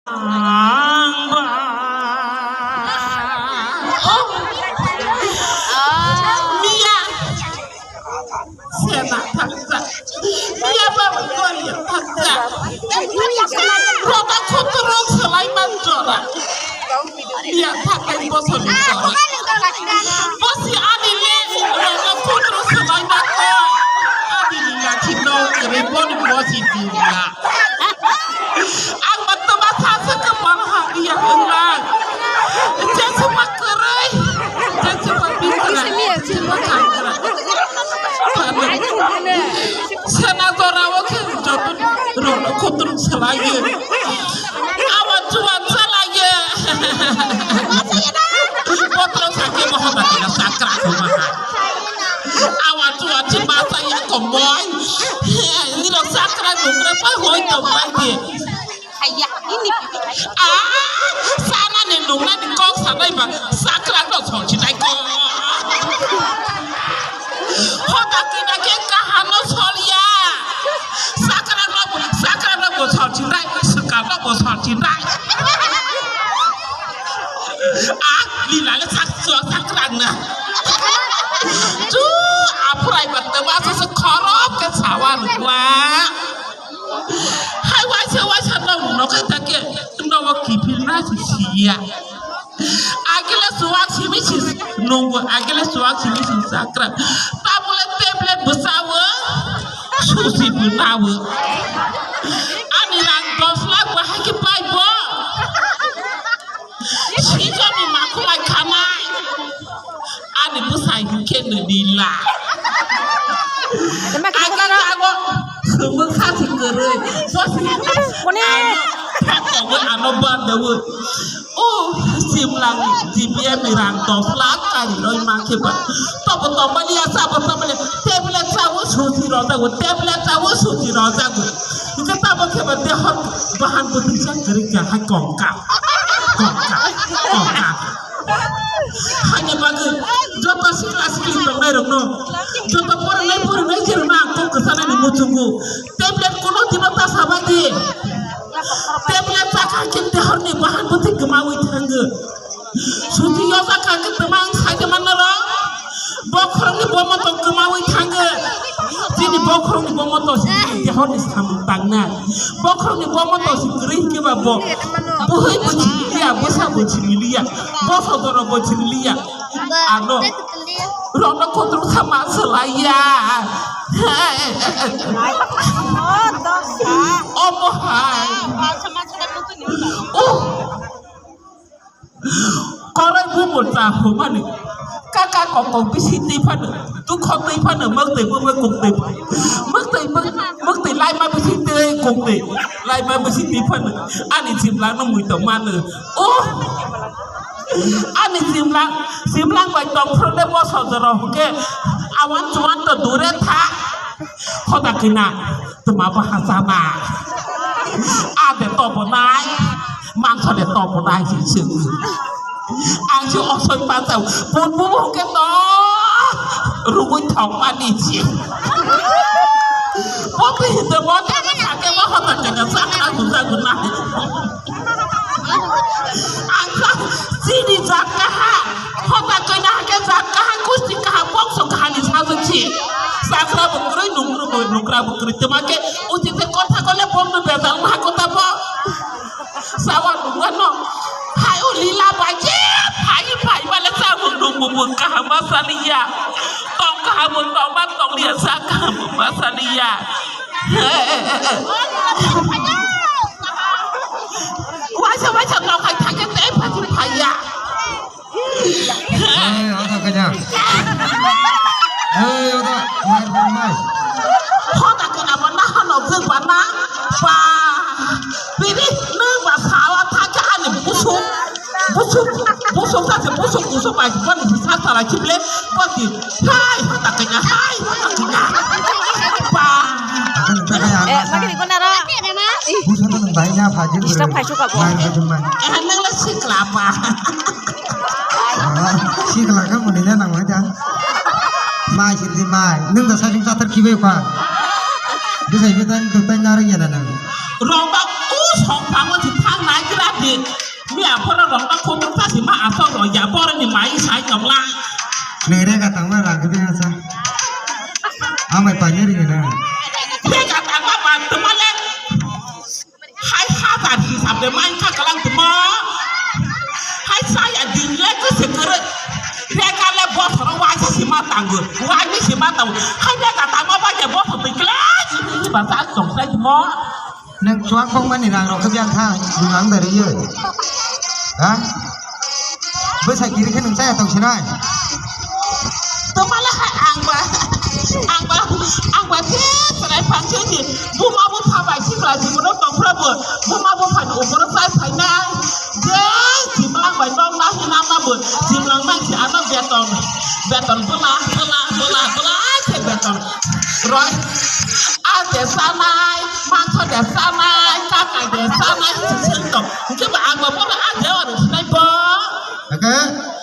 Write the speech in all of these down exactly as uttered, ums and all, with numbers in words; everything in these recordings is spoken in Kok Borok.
Ang ba. Miya. Sena thangsa. Miya ba gori thangsa. Rota khuturuk salai man jora. Miya thakai bosor ni jora. Bosi ani le rota khuturuk salai man ko. Ani ni lathi no kere boni bosi diya. Ang matama thasa kapal ha iya wnglang. Jesuma kwrwi, jesuma bikra, jesuma thangra. Sena jora o khe joto rokno khuturuk salayo. Awa chuwa salayo. Potro sakhe mohoba kena sakra koma ha. Awa chuwa chimasa ya komoi. Niro sakra nukra pa hoi to pai de. Haiya, ini pipi haiya. Ah, sana ni nungna ni kok sanai ba sakra no solchi nai ko. Hoda kina ke kahano solya. Sakra no bu, sakra no bu solchi nai, sakra no bu solchi nai. Ah, lila le sak, sakra na. Tu, apurai ba te ba sa khorok ke sawa rukla. Hai waisa waisa no no kai take no wo kipil na si siya. Agile suwak simi si nunggu agile suwak simi si sakra. Tabule tablet busawo susi bunawo. Ani rang dos lakh bahai ki paibo. Sijoni makhumai khanai. Ani bwsai hwnkhe nini la. Ani tago sumuk sathi kwrwi. Bosi. Mone. Ano thaktawi ano bandawi. O simlang G P M ni rang dos lakh kari roi mankhe ba. Tobo tongmani ya sabo tongmani. Tablet sawo susi rojago. Tablet sawo susi rojago. Hwnkhe tamo khe ba dehor bahan bwtwi jak kwrwi kha hai kongka. Kongka. Kongka. Hani bagwi joto sikla sikli tongnai rokno, joto porwnai porwnai jerwkno ang kok kwchanani muchungo. Tablet kono dino ta sabai di. Tablet chakha khe dehorni bahan bwtwi kwmawi thango. Suti yosa kha khe twmang sai de manna ro. Bokhorokni bomo to kwmawi thango. Chini bokhorokni bomo to si dehorni samung tangnai. Bokhorokni bomo to si kwrwi hwnkhe ba bo. Buhwi bo chini liya, bwsa bo chini liya. Bo sodoro bo chini liya. Ano. Rokno kotor sama selaya. Omo hai. Oh. Korai bumur cha humani. Kaka kokong bisi twi phano, tukho twi phano, mwktwi bumui kung twi phano. Mwktwi, mwk-, mwktwi laima bisi twi kung twi. Laima bisi twi phano. Ani simla no mui to mano. Oh! Ani simla, simla bai tong phro de bo sojoro hwnkhe. Awan chuan to dure tha. Hoda kina. Tma bahasana. Ade tobonai. Mangso de tobonai si sung. Ang si osoi pasau. Pun bubu ke to. Rugui thok mani si. Bote hite bote na sake wa hota kena sakra gusa guna. Ang sa sini jat kaha. Hota kena hake jat kaha, kusti kaha, bongso kaha ni sajak si. Sakra bo kwrwi, nukra bo, nukra bo kwrwi. Tma khe uchi te kotha kole bongno bejal ma kotha bo. Sawa nungano. Hai o lila bai je, phai phai bale sa bo nung bo bo kaha ma saliya. Tong kaha bo tong ma tong liya, sa kaha bo ma saliya. Waisa waisa tong khai thake tei phaji phaiya. Hey, oda kanya. Hey, oda, mai, mai, mai. Hoda kanya ba na hano gwi ba na. Ba. Biri, nung ba sawa thake ani busuk. Busuk, busuk thake busuk, busuk bai bani sa sala kible. Bati. Hai, hoda kanya, hai, hoda kanya. Ba. Eh, magi ni kona ra. Busuk nung bai na phaji. Istok phai suka bo. Mai, mai, mai. Eh, nung la sikla ba. Ah, sikla kha muni na nang mai da. Mai sirdi mai. Nung da sajung satar kibai kha. Bisai bitan dutai narang ya na nang. Rong ba u song phang o thang nai. Tongma khumung sa sima asok rok ya boroni mai sai tongla. Nere ka tangma rang khe sa. Amai panyari ni na. Nere ka tangma ba tongma le. Hai hazar hisab de mai kha kalang tongma. Hai saya din le ko se kere. Rega le bosoro waisa sima tango. Waisa sima tango. Hai rega tangma ba ya bosoro de kla. Ba sa song sai mo. Nang chuak bokmani rang rok khe biang kha, bung ang da riyo. Ha? Bwsa kiri khe nung chaya tong sinai. Tomala hai ang ba, ang ba, ang ba the chwrai phang se se. Buma bupha bai sikla jibon no tong phra bo. Buma bupha ni umor no chai phai nai. Je jimlang bai nok na hinam na bo. Jimlang nang si ano beton. Beton bula, bula, bula, bula, se beton. Roi, a de sanai, mangso de sanai, kakai de sanai, sisir tong. Hingke ba ang bo bono a de oro sinai bo. Eke,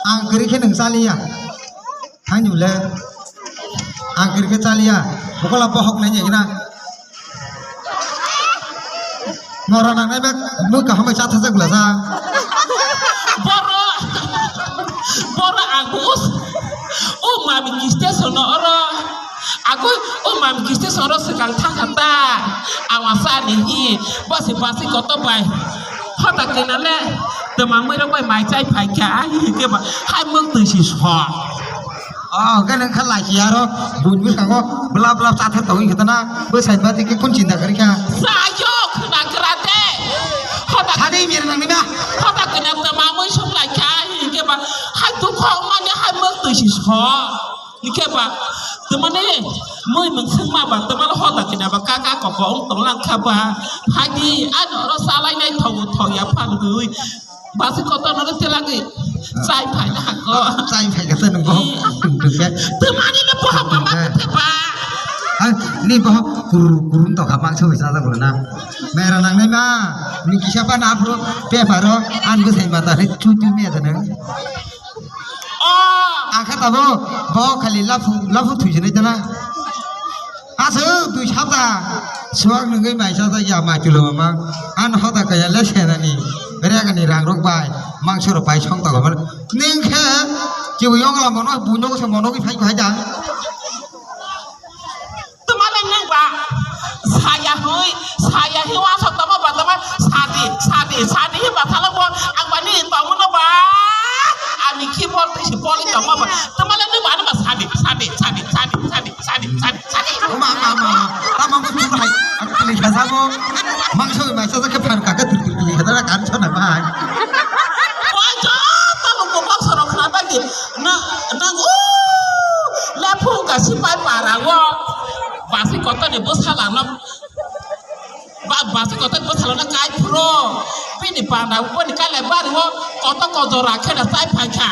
ang kiri khe nung chaliya. Thangni le. Ang kiri khe chaliya. Bokola bohok nai nai na. Nora nangnai bek mui kaham bai cha thajak bwla sa. Boro, boro agus. O mami kiste sono oro. Aku o mami kiste sono sekang thang kata. Awasa ni hi. Basi basi koto bai. Hota kena le. Temang mui rok bai mai chai phai kha. Ahi ke ba. Hai mung tui si so. Oh, khe nang kha lai ya ro, bun bwskango bla bla cha thar tongwi khata na, bwsai ba tike kun chinta kari kha. Sayo khna kra de. Hoda sadi mir nang ni na. Hoda kena ta ma mui sum lai kha, hingke ba, hai tu kho mane hai muk tu si so. Hingke ba, tu mane mui mung sung ma ba, tu mane hoda kena ba ka ka ko ko ong tong lang kha ba. Hai di, ano ro salai nai thong thong ya phan gui. Basi kotor no tela gwi. Chai phai na hako. Chai phai ka tanu bo. Tungke. Tumani no boha mama kete ba. Ang ni bo kurun kurun to ka bangsa bai sa da na. Mera nang nai ma. Ni kisa pa na pro pe paro an bu sai ma ta re chu chu me da nang. Oh. Ang kha ta bo bo khali lafu lafu thui jene da na. Aswk twi sata swak nungwi mai sajak ya mai tulo mama. Ano hoda kaya le senani. Regani rang rok bai. Mangso rok bai song tongo mani. Ning khe kibo yong la mono buino se mono ki phai phai da. Tumale nang ba. Saya hui, saya hui wa sok tama ba tama sadi, sadi, sadi hi ba thala bo ang bani tongmo no ba. Ani ki bol twi si bol tongmo ba. Tumale nang ba ano ba sadi, sadi, sadi, sadi, sadi. Sadi, sadi, sadi. Oma, oma, oma, oma. Tamo mo chum hai. Aku pilih kha sabo. Mangso mai sa ke phar ka ka tur tur pilih kha kan chona bai. Oi jo, tamo ko bang sorok khna bai di. Na, na, u, le phung ka si pai para wo. Basi koto ni bosala no. Ba, basi kotor bwsalo na kai phuro. Bini panda boni kale bari o koto ko jora khena sai phai kha.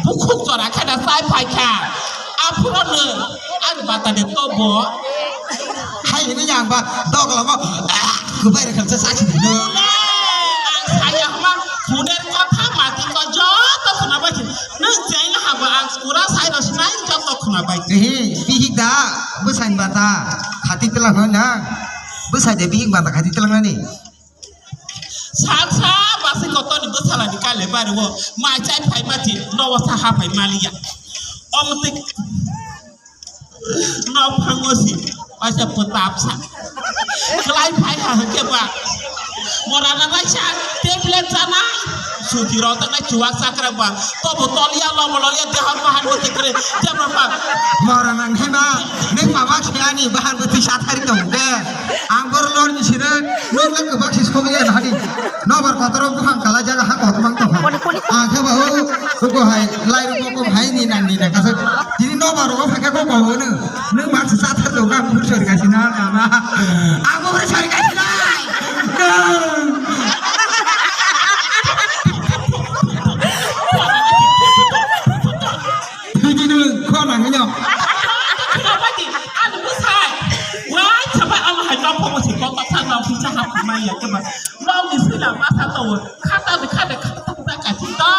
Bukhuk jora khena sai phai kha. Aphuro no ani bata de to bo. Hai ni yang ba dogla mo. Kubai re khamsa sa si no. Ang saya ma kuner kotha mati ko joto khuna bai. Nang jeng ha ba ang kura sai ro sinai joto khuna bai. Ehe, bihik da, bwsai bata. Khati tela hoi na. Bwsai de bihik mata khai di twlangnani. Sak sa basi kotorni bwsalani kale bari o mai chai phai mati nogo sa ha phai maliya. Omo twi nok phango si waisa pwtap sa. Klai phai ha hwnkhe ba. Mora na naisa tablet chana. Suti rok tangnai chuwak chakra ba. Tobo toliya lobo loya dehor bahan bo tikre. Jabra ba. Mora nang hima. Ning mama khiyani bahan bo tisa thari tong de. Ang bor lor ni sire, nung le kwbak si sogwi ya nahadi. Nobar kotoro buphang kala jaga ha kotor mang tong. Koni, koni, koni. Ang khe ba o, uko hai, lai ro ko hai ni nang ni nang kasa. Tini nobar ro phai khe ko ko nung, nung mak sa thar do ga bur sori kasi na na ma. Ang bur sori kasi na. Thwidi nwng khorang hino. Khorang hino. Ani bwsai. Wai, sabai ang hai kok phomo se kok kok sa nang pisa hap mai ya keba. Nang ni sila masa to. Khata de khata khata khata kati to.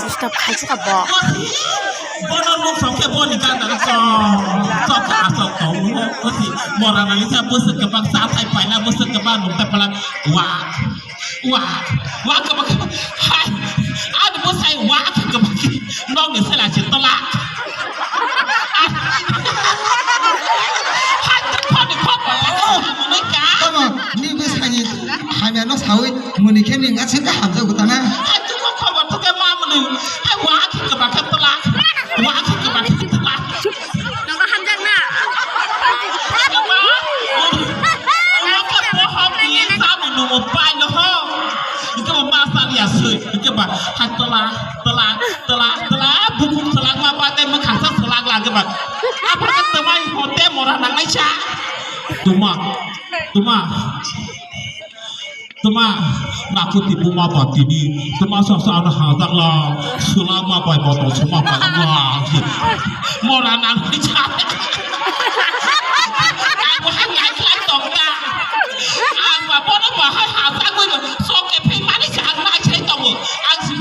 Stop khai chika bo. Wati. Bono nuk song khe boni ganda sok sok khe asok tong. Osi mora nang khe bwswk kwbang cha thai paila, bwswk kwbang nuk thai paila. Wa. Wa, wa, kwbang, hai, ani bwsai wa, kwbang, nokni sela se tola. Hai, khoni khobor, mwnwi ka. Tamo, ni bwsani hamya no sawi, muni khe ni ngasin ka hamjak utana. Hai, tuko khobor tuke ma mwnwi. Hai, wa, kwbang khe tola. Wa, kwbang khe tola. Nogo hamjakna. Bohok ni sabo nogo pai noho. Ike ba ma sal ya sui. Ike ba ha tala, tala, tala, tala. Bukung selak ma ba te mekang sa selak la ike ba. Apa kan temai hote mora nang nai sa. Tuma, tuma. Tuma, nakuti buma ba tini, tuma sasa ano hajak la, sula ma bai moto suma bai la, mora nang ni cha. Ang bahai lai lai tong ta. Ang ba bono bahai hajak bai sok ke phai mani cha ang lai sai tong. Ang si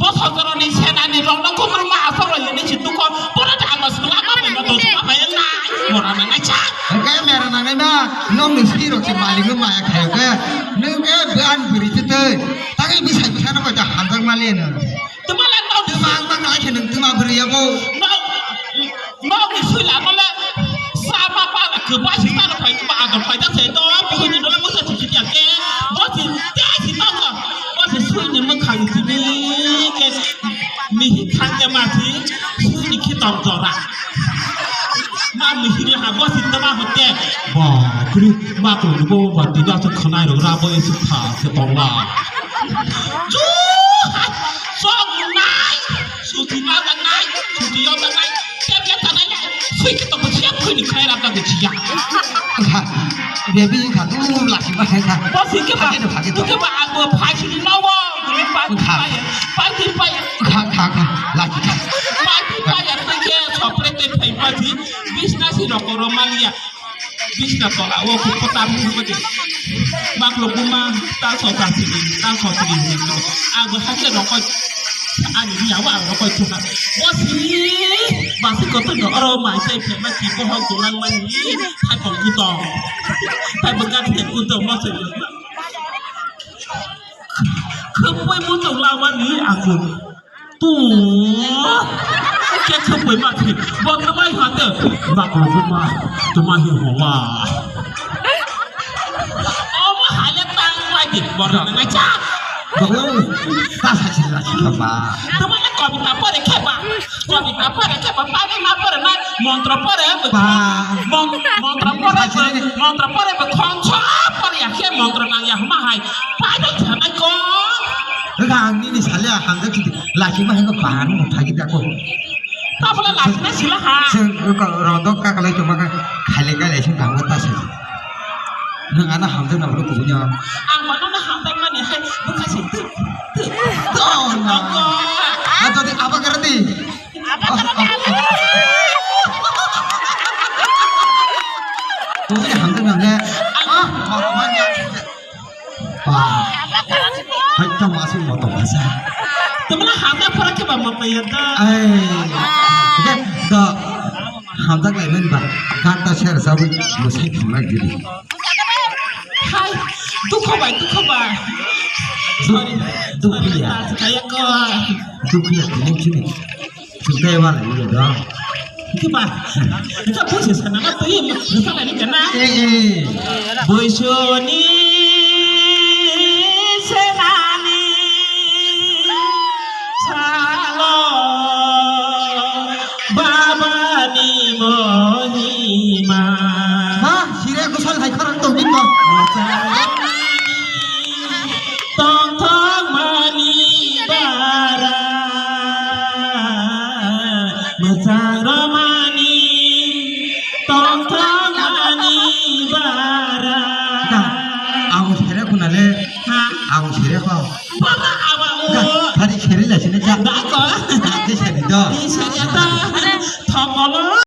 bo sojoro ni sena ni rong no kukur ma asoro ye ni si tuko, bono ta ang ba sula ma bai moto suma bai na, mora nang ni cha. Hwnkhe mera nangnai ma, nokni swi rok se malik no maya khayo khe, nwng khe bwrwi twi twi, tangwi bwsai bwsano bai ta hamjak maliya no. Twma le nok. Twma ang ma kalai khe nwng twma bwrwi yabo. Nok, nokni swi lama le sama para kwbai se taro phai, twma ador phai ta se to, buhuni no le musa chuchi kya khe, bo si te si tong no, bo si swi ni mwkhang si mi khe, mihi khang khe ma si, swi ni khi tong jora. Ma mihiri ha bo si tama hote. Bapre, ma ko bo ba tu da to khanai ro ra bo esi pha se tong la. Ju ha, sok nai, suti ma da nai, suti yo da nai, tep ya da nai, sui ke to ko siap ko ni khai ra da ko siap. Kha, baby kha, tu la si ba kha. Bo si ke ba, Phage do, phage do. Tu ke ba, abo phai si ni ma wo, ni pa, Kha. Pa ya, pa ti pa ya. Kha, kha, kha, la si kha. Pa ti pa ya, tu ke sopre te phai pa si. Bisna si roko romania. Bisna tola o ku pota mu ko de. Maklo buma ta so ta si, ta so si ni ko. Ang bo hake roko. Ani ni awa roko tu ha. Bo si ba si ko to no oro ma sai phe ma si bo ho ko lang ma ni. Hai pon ku to. Hai bo ga the ku to mo se. Khapoi muchung lama ni ang. Tu. Khe khapoi ma khe. Bo tama hi hande. Ba ko ma. Tama hi ho wa. Omo hale tang lai di. Bo na ngai cha. Bo. Ta sa chi la chi ba. Tama na kobita pore khe ba. Kobita pore khe ba, pani ma pore nai, montro pore ba. Ba. Mon-, montro pore ba, montro pore ba, khonsa pore ya khe montro nang ya hma hai. Pai dai kha nai ko. Rega ang nini sale hamjak kiti, lachima hai ko ban mo thagi da ko. Tabla lachima sila ha. Seng ko rodok ka kalai to maka khale kalai seng kamu ta seng. Nang ana hamjak na bro kunya. Ang mano na hamjak mani hai bukha seng tu. Tu. Tu. Nongo. Ato di apa kerti? Tunggu hamjak nang ne. Ah, orang banyak. Wah. Hai, tamo aswk moto masa. Tamo na hamjak pora khe ba moto ya da. Ai. Oke, do. Hamjak lai men ba. Ganta share sabu musai khumlak gidi. Hai, dukho bai, dukho bai. Sorry. Dukho ya. Kaya ko. Dukho ya, tini chini. Chwng tei wal ni do. Hwnkhe ba, hwnkhe bwsai sana na twi rwkha lai ni kana? Eh, eh. Bwsoni senani salo babani mohima. Ma, sire kusal hai khorang tongin ma. Tongthokmani bara, mwchang romani, tongthokmani bara. Da, ang sere kunale, ha? Ang sere ko. Bara awa o. Da, hari sere la sini ja. Da ko. Ke sere do. Ni sere ta. Thokolo.